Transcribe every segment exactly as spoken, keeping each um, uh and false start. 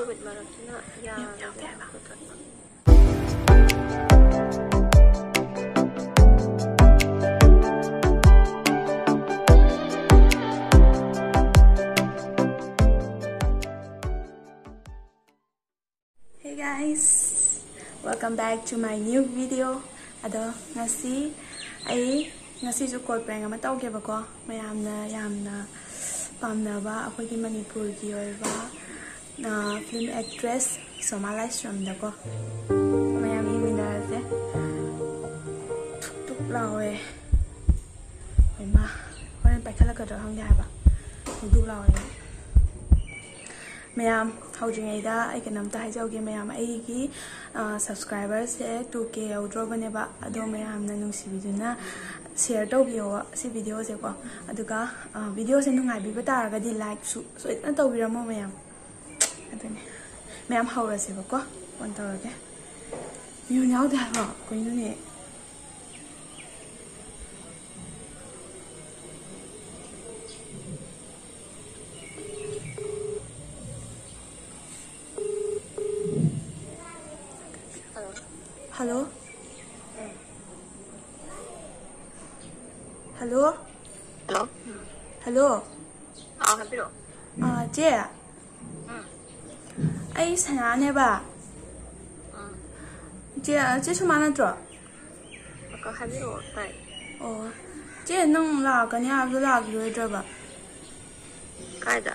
COVID ꯃꯔꯛꯁꯤꯅ ꯌꯥꯔꯒꯦ ꯍꯥꯏꯕꯗ꯫ Hey guys, welcome back to my new video. ꯑꯗꯣ ꯉꯁꯤ ꯑꯩ ꯉꯁꯤꯁꯨ ꯀꯣꯜ ꯄ꯭ꯔꯦꯡ ꯑꯃ ꯇꯧꯒꯦꯕꯀꯣ, ꯃꯌꯥꯝꯅ ꯌꯥꯝꯅ ꯄꯥꯝꯅꯕ ꯑꯩꯈꯣꯏꯒꯤ ꯃꯅꯤꯄꯨꯔꯒꯤ ꯑꯣꯏꯕ ꯐꯤꯂꯝ ꯑꯦꯛꯇ꯭ꯔꯦꯁ ꯁꯣꯃꯥ ꯂꯥꯏꯁ꯭ꯔꯝꯗꯀꯣ ꯃꯌꯥꯝ ꯌꯦꯡꯃꯤꯟꯅꯔꯁꯦ꯫ ꯊꯨꯛ ꯊꯨꯛ ꯂꯥꯎꯋꯦ꯫ ꯍꯩꯃꯥ, ꯍꯣꯔꯦꯟ ꯄꯥꯏꯈꯠꯂꯛꯀꯗ꯭ꯔꯥ ꯈꯪꯗꯦ ꯍꯥꯏꯕ꯫ ꯊꯨꯛ ꯊꯨꯛ ꯂꯥꯎꯋꯦ꯫ ꯃꯌꯥꯝ, ꯍꯧꯗ꯭ꯔꯤꯉꯩꯗ ꯑꯩ ꯀꯩꯅꯣꯝꯇ ꯍꯥꯏꯖꯍꯧꯒꯦ꯫ ꯃꯌꯥꯝ, ꯑꯩꯒꯤ ꯁꯕꯁꯀ꯭ꯔꯥꯏꯕꯔꯁꯦ ꯇꯨ ꯀꯦ ꯌꯧꯗ꯭ꯔꯣꯕꯅꯦꯕ꯫ ꯑꯗꯣ ꯃꯌꯥꯝꯅ ꯅꯨꯡꯁꯤꯕꯤꯗꯨꯅ ꯁꯤꯌꯔ ꯇꯧꯕꯤꯌꯣ ꯁꯤ ꯚꯤꯗꯤꯑꯣꯁꯦꯀꯣ꯫ ꯑꯗꯨꯒ ꯚꯤꯗꯤꯑꯣꯁꯦ ꯅꯨꯡꯉꯥꯏꯕꯤꯕ ꯇꯥꯔꯒꯗꯤ ꯂꯥꯏꯛꯁꯨ ꯁꯣꯏꯗꯅ ꯇꯧꯕꯤꯔꯝꯃꯣ ꯃꯌꯥꯝ꯫ ꯑꯗꯨꯅꯦ꯫ ꯃꯌꯥꯝ, ꯍꯧꯔꯁꯦꯕꯀꯣ꯫ ꯑꯣꯟ ꯇꯧꯔꯒꯦ꯫ ꯃꯤꯍꯨꯟ ꯌꯥꯎꯗꯦ ꯍꯥꯏꯕ꯫ ꯀꯩꯅꯣꯅꯦ? Hello. Hello. Hello. Hello. Hello. ꯑꯥ, ꯍꯥꯏꯕꯤꯔꯛꯑꯣ꯫ ꯑꯥ, ꯆꯦ꯫ ꯎꯝ꯫ ꯑꯩ ꯁꯅꯥꯅꯦꯕ꯫ ꯎꯝ꯫ ꯆꯦ, ꯆꯦ ꯁꯨꯃꯥ ꯅꯠꯇ꯭ꯔꯣ? ꯑꯀ-, ꯍꯥꯏꯕꯤꯔꯛꯑꯣ, ꯇꯥꯏ꯫ ꯑꯣ꯫ ꯆꯦ, ꯅꯪ ꯂꯥꯛꯀꯅꯤ ꯍꯥꯏꯕꯗꯣ ꯂꯥꯛꯈꯤꯔꯣꯏꯗ꯭ꯔꯕ? ꯀꯥꯏꯗ?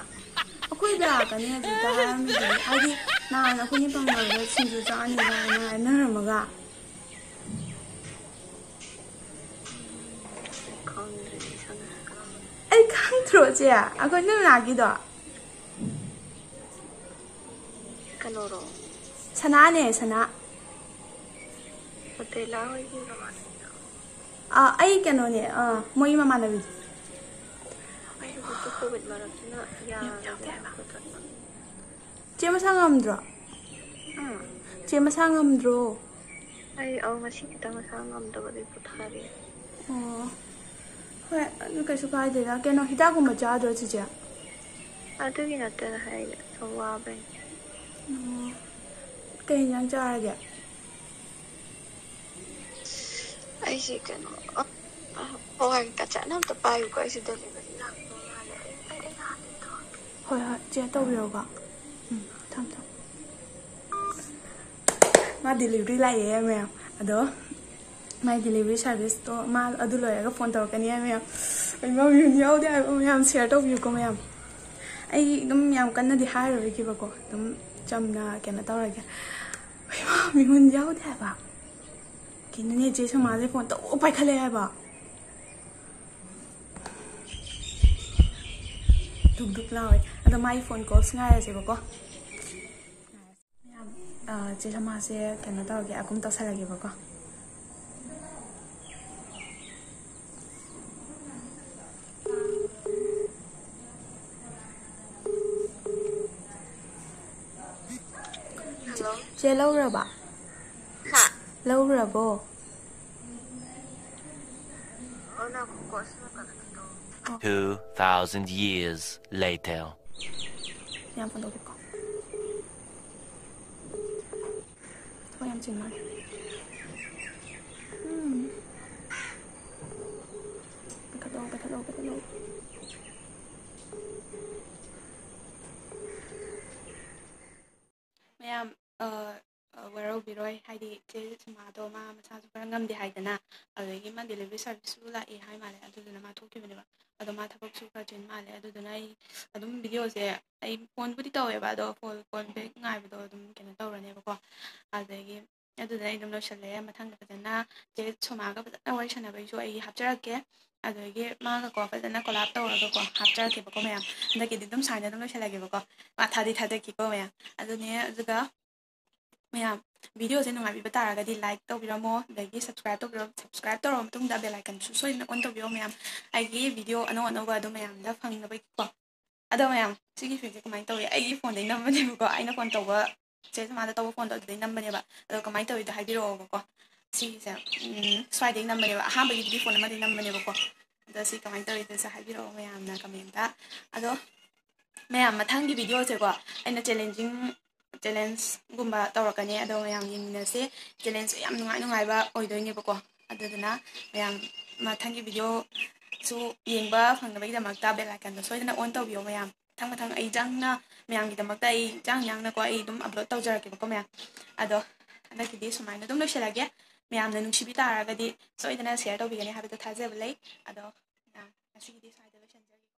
ꯑꯩꯈꯣꯏꯗ ꯂꯥꯛꯀꯅꯤ ꯍꯧꯖꯤꯛꯇ ꯍꯥꯏꯔꯝꯃꯤꯗꯨꯗꯤ꯫ ꯍꯥꯏꯗꯤ ꯅꯍꯥꯟ ꯑꯩꯈꯣꯏꯅꯤ ꯄꯥꯎꯅꯕꯗ ꯁꯤꯡꯖꯨ ꯆꯥꯅꯤ ꯍꯥꯏꯅ ꯍꯥꯏꯅꯔꯝꯃꯒ꯫ ꯈꯪꯗ꯭ꯔꯦ, ꯁꯅꯥ꯫ ꯑꯩ ꯈꯪꯗ꯭ꯔꯣ, ꯆꯦ? ꯑꯩꯈꯣꯏ ꯅꯣꯏ ꯃꯅꯥꯛꯀꯤꯗꯣ꯫ ꯀꯩꯅꯣꯔꯣ? ꯁꯅꯥꯅꯦ, ꯁꯅꯥ꯫ ꯍꯣꯇꯦꯜꯂꯥ ꯍꯣꯏꯒꯤ ꯃꯃꯥꯟꯅꯕꯤꯗꯣ? ꯑꯥ, ꯑꯩ ꯀꯩꯅꯣꯅꯦ, ꯑꯥ, ꯃꯣꯏꯒꯤ ꯃꯃꯥꯟꯅꯕꯤꯗꯣ꯫ ꯑꯩ ꯍꯧꯖꯤꯛꯇꯤ ꯀꯣꯚꯤꯗ ꯃꯔꯛꯁꯤꯅ ꯌꯥꯔꯒꯦ ꯍꯥꯏꯕꯗ꯫ ꯆꯦ ꯃꯁꯥ ꯉꯝꯗ꯭ꯔꯣ? ꯎꯝ꯫ ꯆꯦ ꯃꯁꯥ ꯉꯝꯗ꯭ꯔꯣ? ꯑꯩ, ꯑꯧ, ꯉꯁꯤ ꯈꯤꯇꯪ ꯃꯁꯥ ꯉꯝꯗꯕꯗꯤ ꯄꯣꯊꯥꯔꯤ꯫ ꯑꯣ꯫ ꯍꯣꯏ, ꯑꯗꯨ ꯀꯩꯁꯨ ꯀꯥꯏꯗꯦꯗ꯫ ꯀꯩꯅꯣ, ꯍꯤꯗꯥꯛꯀꯨꯝꯕ ꯆꯥꯗ꯭ꯔꯣ, ꯆꯤꯆꯦ? ꯑꯗꯨꯒꯤ ꯅꯠꯇꯦꯗ ꯍꯥꯏꯗꯤ, ꯁꯨꯝ ꯋꯥꯕꯩ꯫ ꯎꯝ, ꯀꯩ ꯏꯟꯖꯥꯡ ꯆꯥꯔꯒꯦ? ꯑꯩꯁꯦ ꯀꯩꯅꯣ, ꯑ, ꯑ, ꯍꯋꯥꯏ ꯀꯆꯥꯅ ꯑꯝꯇ ꯄꯥꯏꯌꯨꯀꯣ, ꯑꯩꯁꯦ delivery ꯂꯥꯛꯄ ꯃꯥꯜꯂꯦ꯫ ꯑꯩ, ꯑꯩ, ꯑꯩ ꯍꯥꯟꯅ ꯇꯧꯔꯒꯦ꯫ ꯍꯣꯏ, ꯍꯣꯏ, ꯆꯦ ꯇꯧꯕꯤꯔꯣꯀꯣ꯫ ꯎꯝ, ꯊꯝꯃꯦ, ꯊꯝꯃꯦ꯫ ꯃꯥ delivery ꯂꯥꯛꯑꯦ ꯃꯌꯥꯝ꯫ ꯑꯗꯣ my delivery service ꯇꯣ ꯃꯥ ꯑꯗꯨ ꯂꯣꯏꯔꯒ phone ꯇꯧꯔꯛꯀꯅꯤ ꯍꯥꯏ ꯃꯌꯥꯝ꯫ ꯏꯃꯥ, ꯃꯤꯍꯨꯟ ꯌꯥꯎꯗꯦ ꯍꯥꯏꯕ ꯃꯌꯥꯝ, share ꯇꯧꯕꯤꯌꯨꯀꯣ ꯃꯌꯥꯝ꯫ ꯑꯩ ꯑꯗꯨꯝ ꯌꯥꯝ ꯀꯟꯅꯗꯤ ꯍꯥꯏꯔꯔꯣꯏꯒꯦꯕꯀꯣ, ꯑꯗꯨꯝ ꯆꯝꯅ ꯀꯩꯅꯣ ꯇꯧꯔꯒꯦ꯫ ꯏꯃꯥ, ꯃꯤꯍꯨꯟ ꯌꯥꯎꯗꯦ ꯍꯥꯏꯕ꯫ ꯀꯩꯅꯣꯅꯦ, ꯆꯦ ꯁꯣꯃꯥꯁꯦ phone ꯇꯧꯕ ꯄꯥꯏꯈꯠꯂꯛꯑꯦ ꯍꯥꯏꯕ꯫ ꯙꯨꯛ ꯙꯨꯛ ꯂꯥꯎꯋꯦ꯫ ꯑꯗꯣ ꯃꯥꯒꯤ phone calls ꯉꯥꯏꯔꯁꯦꯕꯀꯣ꯫ ꯃꯌꯥꯝ, ꯑ, ꯆꯦ ꯁꯣꯃꯥꯁꯦ ꯀꯩꯅꯣ ꯇꯧꯔꯒꯦ, ꯑꯒꯨꯝ ꯇꯧꯁꯜꯂꯒꯦꯕꯀꯣ꯫ Hello. ꯆꯦ, ꯂꯧꯈ꯭ꯔꯕ? ꯍꯥ? ꯂꯧꯈ꯭ꯔꯕꯣ? ꯑꯣ, ꯉꯥꯏꯈꯣꯀꯣ, ꯁꯤ ꯅꯥꯀꯟꯗ ꯀꯩꯅꯣ꯫ Two thousand years later. ꯌꯥꯝ ꯐꯣꯟ ꯇꯧꯒꯦꯀꯣ꯫ ꯊꯕꯛ ꯌꯥꯝ ꯆꯤꯟ ꯃꯥꯜꯂꯦ꯫ ꯎꯝ꯫ ꯄꯥꯏꯈꯠꯂꯣ, ꯄꯥꯏꯈꯠꯂꯣ, ꯄꯥꯏꯈꯠꯂꯣ꯫ ꯃꯌꯥꯝ, ꯑ, ꯑ, ꯋꯥꯔꯧꯕꯤꯔꯣꯏ, ꯍꯥꯏꯗꯤ ꯆꯦ ꯁꯣꯃꯥꯗꯣ ꯃꯥ ꯃꯁꯥꯁꯨ ꯈꯔ ꯉꯝꯗꯦ ꯍꯥꯏꯗꯅ, ꯑꯗꯨꯗꯒꯤ ꯃꯥ delivery service ꯁꯨ ꯂꯥꯛꯑꯦ ꯍꯥꯏ ꯃꯥꯜꯂꯦ, ꯑꯗꯨꯗꯨꯅ ꯃꯥ ꯊꯣꯛꯈꯤꯕꯅꯦꯕ꯫ ꯑꯗꯣ ꯃꯥ ꯊꯕꯛꯁꯨ ꯈꯔ ꯆꯤꯟ ꯃꯥꯜꯂꯦ, ꯑꯗꯨꯗꯨꯅ ꯑꯩ ꯑꯗꯨꯝ video ꯁꯦ, ꯑꯩ phone ꯕꯨꯗꯤ ꯇꯧꯋꯦꯕ, ꯑꯗꯣ phone, call back ꯉꯥꯏꯕꯗꯣ ꯑꯗꯨꯝ ꯀꯩꯅꯣ ꯇꯧꯔꯅꯦꯕꯀꯣ꯫ ꯑꯗꯨꯗꯒꯤ ꯑꯗꯨꯗ ꯑꯩ ꯑꯗꯨꯝ ꯂꯣꯏꯁꯜꯂꯦ꯫ ꯃꯊꯪꯗ ꯐꯖꯅ ꯆꯦ ꯁꯣꯃꯥꯒ ꯐꯖꯅ ꯋꯥꯔꯤ ꯁꯥꯟꯅꯕꯩꯁꯨ ꯑꯩ ꯍꯥꯞꯆꯔꯛꯀꯦ꯫ ꯑꯗꯨꯗꯒꯤ ꯃꯥꯒꯀꯣ ꯐꯖꯅ collab ꯇꯧꯔꯒꯀꯣ ꯍꯥꯞꯆꯔꯛꯀꯦꯕꯀꯣ ꯃꯌꯥꯝ꯫ ꯍꯟꯗꯛꯀꯤꯗꯤ ꯑꯗꯨꯝ ꯁꯨꯃꯥꯏꯅ ꯑꯗꯨꯝ ꯂꯣꯏꯁꯜꯂꯒꯦꯕꯀꯣ꯫ ꯃꯥ ꯊꯥꯗꯤ ꯊꯥꯗꯈꯤꯀꯣ ꯃꯌꯥꯝ꯫ ꯑꯗꯨꯅꯦ, ꯑꯗꯨꯒ ꯃꯌꯥꯝ, video ꯁꯦ ꯅꯨꯡꯉꯥꯏꯕꯤꯕ ꯇꯥꯔꯒꯗꯤ like ꯇꯧꯕꯤꯔꯝꯃꯣ, ꯑꯗꯒꯤ subscribe ꯇꯧꯕꯤꯔꯝ-, subscribe ꯇꯧꯔꯕ ꯃꯇꯨꯡꯗ bell icon ꯁꯨ ꯁꯣꯏꯗꯅ on ꯇꯧꯕꯤꯌꯣ ꯃꯌꯥꯝ꯫ ꯑꯩꯒꯤ video ꯑꯅꯧ ꯑꯅꯧꯕ ꯑꯗꯨ ꯃꯌꯥꯝꯗ ꯐꯪꯅꯕꯒꯤꯀꯣ꯫ ꯑꯗꯣ ꯃꯌꯥꯝ, ꯁꯤꯒꯤ ꯐꯤꯁꯦ ꯀꯃꯥꯏꯅ ꯇꯧꯏ? ꯑꯩꯒꯤ phone ꯗꯒꯤ ꯅꯝꯕꯅꯦꯕꯀꯣ, ꯑꯩꯅ phone ꯇꯧꯕ, ꯆꯦ ꯁꯣꯃꯥꯗ ꯇꯧꯕ phone ꯗꯣ ꯑꯗꯨꯗꯩ ꯅꯝꯕꯅꯦꯕ꯫ ꯑꯗꯣ ꯀꯃꯥꯏꯅ ꯇꯧꯋꯤꯗꯣ ꯍꯥꯏꯕꯤꯔꯛꯑꯣꯕꯀꯣ꯫ ꯁꯤꯒꯤꯁꯦ, ꯎꯝ, ꯁ꯭ꯋꯥꯏꯗꯒꯤ ꯅꯝꯕꯅꯦꯕ, ꯑꯍꯥꯟꯕꯒꯤꯗꯨꯗꯤ phone ꯑꯃꯗꯒꯤ ꯅꯝꯕꯅꯦꯕꯀꯣ꯫ ꯑꯗꯣ ꯁꯤ ꯀꯃꯥꯏꯅ ꯇꯧꯔꯤꯅꯣꯁꯦ ꯍꯥꯏꯕꯤꯔꯛꯑꯣ ꯃꯌꯥꯝꯅ comment ꯇ꯫ ꯑꯗꯣ ꯃꯌꯥꯝ, ꯃꯊꯪꯒꯤ video ꯁꯦꯀꯣ, ꯑꯩꯅ challenging ꯆꯦꯂꯦꯟꯖꯒꯨꯝꯕ ꯇꯧꯔꯛꯀꯅꯤ꯫ ꯑꯗꯣ ꯃꯌꯥꯝ ꯌꯦꯡꯃꯤꯟꯅꯁꯦ꯫ ꯆꯦꯂꯦꯟꯖꯁꯨ ꯌꯥꯝ ꯅꯨꯡꯉꯥꯏ ꯅꯨꯡꯉꯥꯏꯕ ꯑꯣꯏꯗꯣꯏꯅꯦꯕꯀꯣ꯫ ꯑꯗꯨꯗꯨꯅ ꯃꯌꯥꯝ ꯃꯊꯪꯒꯤ ꯚꯤꯗꯤꯑꯣꯁꯨ ꯌꯦꯡꯕ ꯐꯪꯅꯕꯒꯤꯗꯃꯛꯇ bell iconꯗꯣ ꯁꯣꯏꯗꯅ on ꯇꯧꯕꯤꯌꯣ ꯃꯌꯥꯝ꯫ ꯃꯊꯪ ꯃꯊꯪ ꯑꯩ ꯌꯥꯡꯅ ꯃꯌꯥꯝꯒꯤꯗꯃꯛꯇ ꯑꯩ ꯌꯥꯡ ꯌꯥꯡꯅꯀꯣ ꯑꯩ ꯑꯗꯨꯝ upload ꯇꯧꯖꯔꯛꯀꯦꯕꯀꯣ ꯃꯌꯥꯝ꯫ ꯑꯗꯣ ꯍꯟꯗꯛꯀꯤꯗꯤ ꯁꯨꯃꯥꯏꯅ ꯑꯗꯨꯝ ꯂꯣꯏꯁꯤꯜꯂꯒꯦ꯫ ꯃꯌꯥꯝꯅ ꯅꯨꯡꯁꯤꯕꯤ ꯇꯥꯔꯒꯗꯤ ꯁꯣꯏꯗꯅ share ꯇꯧꯕꯤꯒꯅꯤ ꯍꯥꯏꯕꯗꯣ ꯊꯥꯖꯕ ꯂꯩ꯫ ꯑꯗꯣ ꯃꯌꯥꯝ ꯉꯁꯤꯒꯤꯗꯤ ꯁ꯭ꯋꯥꯏꯗ